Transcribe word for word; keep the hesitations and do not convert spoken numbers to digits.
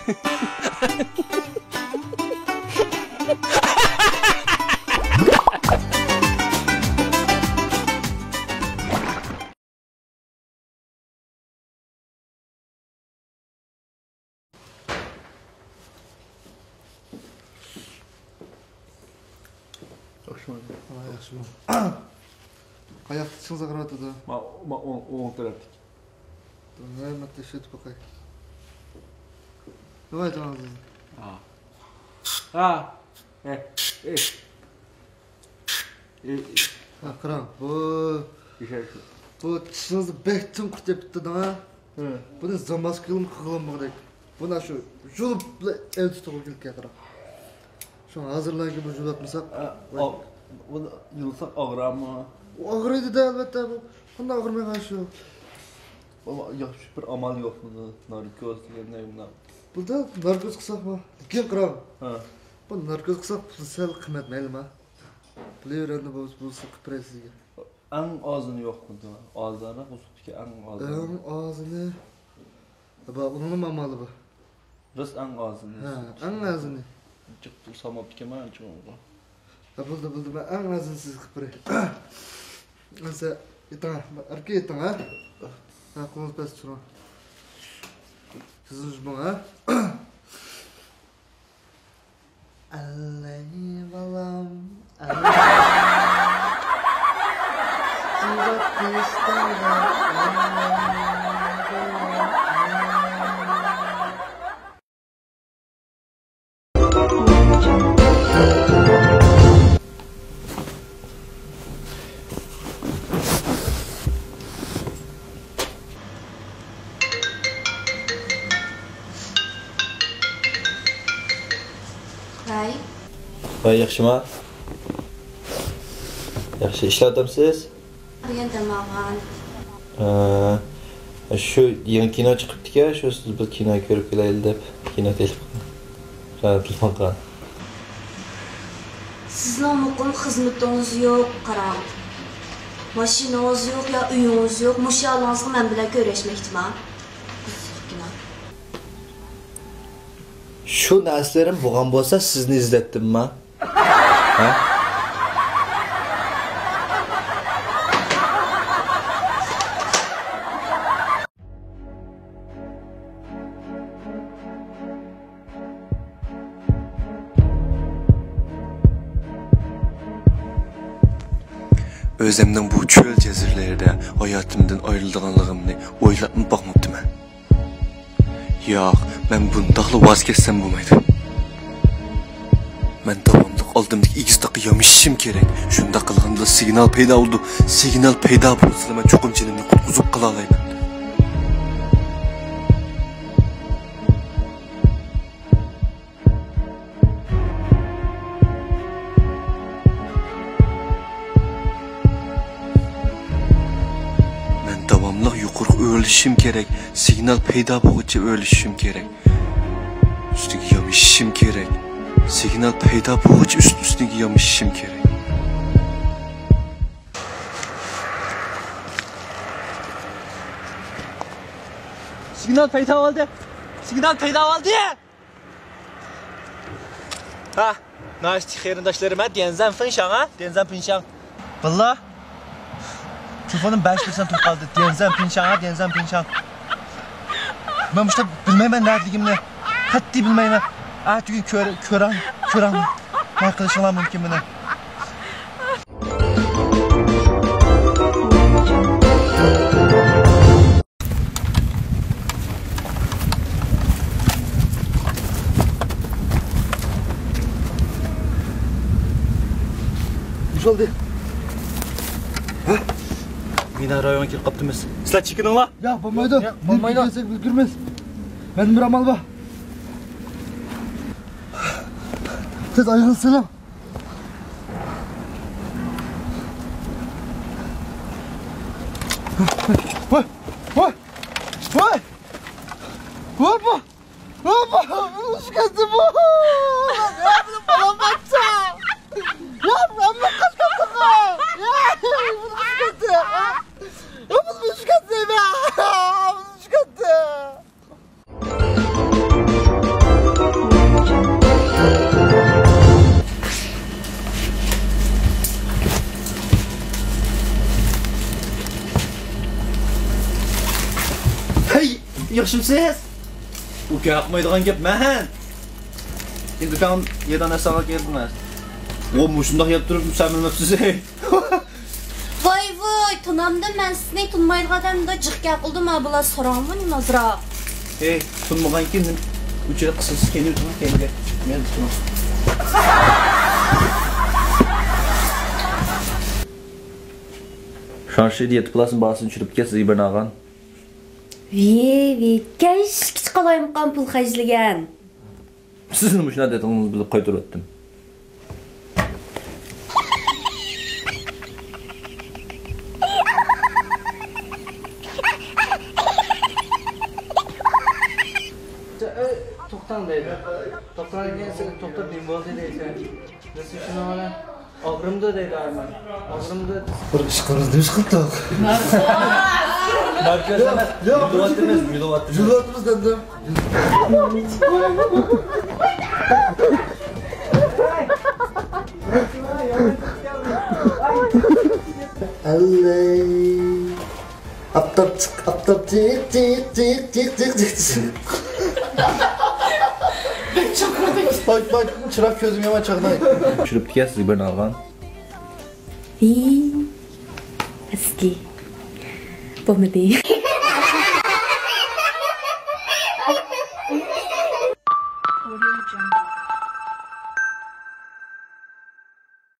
ياخشىمۇ؟ ھا، ياخشىمۇ؟ قاياقتا چىشىڭىز ئاغرىۋاتىدۇ؟ ما، ما، ئوڭ، ئوڭ تەرەپتىكى. ھە، ما تەكشۈرتۈپ باقاي. نېمە ئېيتىڭىز؟ ھا. ھا. ئېھ، ئېھ. ئېھ، ئېھ. ھا، قاراڭ، بۇ، ياشايسىز. بۇ چىشىڭىزنى بەك چىڭ قۇرت يېپىپتۇ دەڭا. ھە. بۇنى زاماسكىلىم قىلغىلىمىغۇدەك. بۇنى شۇ يۇلۇپ ئەۋېتىش توغرا كېلىپ كەتتى. شۇڭا ھازىرلاركى بۇ يۇلاتمىساق. ئا، ئا، بۇنى يۇلساق ئاغرامۇ؟ ئاغرىيدۇ-دە، ئەلۋەتتە، بۇ. قانداق ئاغرىمايدىغان شۇ؟ بۇ ياخشى بىر ئامال يوقمۇ؟ ناركوز دېگەندەك بۇنداق. بۇندا ناركوز قىلساقمۇ؟ لېكىن قاراڭ. ھە. بۇ ناركوز قىلساق پۇل سەل قىممەت مەيلىما؟ بىلىۋېرەندە بولسا، بولسا قىلىپ بېرەي سىزگە. ئەڭ ئازىنى يوقمۇ؟ ئازراق ئۇزۇقتىكى ئەڭ ئازىنى. ئەڭ ئازىنى. بار، ئۇنىڭمۇ ئامالى بار. راست ئەڭ ئازىنى. ھە، ئەڭ ئازىنى. جىق پۇل سالماپتىكەنمەن ئانچە ئۇنىڭغا. ھە، بولدى، بولدى، مەن ئەڭ ئازىنى سىزگە قىلىپ بېرەي. ئەمسە ئېيتىڭ، ھە، ئەركە ئېيتىڭ، ھە. ھە، قولىڭىزنى پەستە تۇرۇڭ. سىزنى جۇمۇڭ، ھە. ئەللەي بالام، ئەللەي. ۋەي. ۋەي، ياخشىما؟ ياخشى، ئىشلەۋاتامسىز؟ بۈگۈن دەم ئالغان. ھە، شۇ يېڭى كىنو چىقىپتىكەن، شۇ سىز بىر كىنو كۆرۈپ كېلەيلى دەپ كىنو تېلېفون قىلغان. سىزنىڭ مۇقىم خىزمىتىڭىز يوق، قاراڭ. ماشىنىڭىز يوق يا ئۆيىڭىز يوق، مۇشۇ ھالىڭىزغا مەن بىلەن كۆرۈشمەكچىما؟ بۇزۇق كىنو. شۇ نەرسىلىرىم بولغان بولسا سىزنى ئىزدەتتىمما؟ ھە؟ ئۆزۈمنىڭ بۇ چۆل جەزىرىلىرىدە ھاياتىمدىن ئايرىلىدىغانلىقىمنى ئويلاپمۇ باقماپتىمەن. ياق، مەن بۇنداقلا ۋاز كەچسەم بولمايدۇ. مەن داۋاملىق ئالدىمدىكى ئېگىز تاغقا يامىشىشىم كېرەك. شۇنداق قىلغاندىلا سىگنال پەيدا بولىدۇ. سىگنال پەيدا بولسىلا مەن چوقۇم جېنىمنى قۇتقۇزۇپ قالالايمەن. مەن داۋاملىق يۇقىرىغا ئۆرلىشىشىم كېرەك، سىگنال پەيدا بولغۇچە ئۆرلىشىشىم كېرەك. ئۈستىگە يامىشىشىم كېرەك، سىگنال پەيدا بولغۇچە ئۈست-ئۈستىگە يامىشىشىم كېرەك. سىگنال پەيدا بولدى! سىگنال پەيدا بولدى! ھە، ناھايىتى قېرىنداشلىرىم، ھە، ديەنزەن فېنشاڭ، ھە، ديەنزەن پېنشاڭ. باللا، تېلېفونۇم بەش پىرسەنت تۇرۇپ قالدى. ديەنزەن پېنشاڭ، ھە، ديەنزەن پېنشاڭ. مەن مۇشۇنداق بىلمەيمەن نەدىلىكىمنى. قەتئىي بىلمەيمەن. ئەتىگۈن كۆر-، كۆرەڭ، كۆرەڭ. نېمە قىلىشىڭلار مۇمكىن مېنى. نېمە بولدى؟ ھە؟ بىنا رايونغا كېلىپ قاپتىمىز. سىلەر چېكىنىڭلار. ياق، بولمايدۇ. ياق، بولمايدۇ. بىز كەلسەك بىز كىرىمىز. مەندە بىر ئامال بار. تېز ئايىغىڭىزنى سېلىڭ. ۋاي، ۋاي، ۋاي، ۋاي، ۋاي، ۋاي، بۇ، ۋاي، بۇ، بۇ ئۈشكەتتى بۇ. يا، بۇنى بالام باقسا. يا، بۇنى ئۈشكەتتى. يا، بۇنى ئۈشكەتتى. يا، بۇنى ئۈشكەتتى. بۇنى ئۈشكەتتى. ياخشىمسىز؟ ئۇ گەپ قىلمايدىغان گەپ مەن. ئىندىكام يەردىن ئەسەرگە كەلدىڭىز. ئۇ مۇشۇنداق يەپ تۇرۇپ سەمرىمەپسىز، ھەي. ۋاي ۋاي، تونامدىم مەن سىزنى، تونمايدىغان ئادەمدە جىق گەپ قىلدىم ھە، بۇلار سوراڭمۇ نېمە ئازراق؟ ھەي، تونمىغانكىن ئۇچىدا قىسىلسىز كەينىگە تۇرۇڭ، كەينىگە. مەن تونۇم. شۇڭا شۇ يەتتە پلاسنىڭ باھاسىنى چۈشۈرۈپ كەتسە، زىبىرنى ئالغان. ۋىي، ۋىي، كەشكىچە قالايمىقان پۇل خەجلىگەن. سىزنى مۇشۇنداق دېتىڭىزنى بىلىپ قايتۇرۇۋەتتىم. توختاڭ دەيدۇ. توختاڭ دېگەن سىز توختاپ نېمە بولدى دەيسەن. بىز شۇنىڭ بىلەن ئاغرىمدۇ دەيدۇ ئارمان. ئاغرىمدۇ. بىر ئىش قىلىمىز، نېمە ئىش قىلدۇق؟ ناركوز ئەمەس، يوق، يوق. يۇلۇۋاتىمىز، يۇلۇۋاتىمىز. يۇلۇۋاتىمىز دەمدىم. ئەللەي. ئاپتاپ چىق، ئاپتاپ چىق، چىق، چىق. باك، باك، چىراغ كۆزۈم يامان چاغناي. چۈشۈرۈپتىكەن سىزگە بىرنى ئالغان. ھىي. ئەسكى. بولمىدى.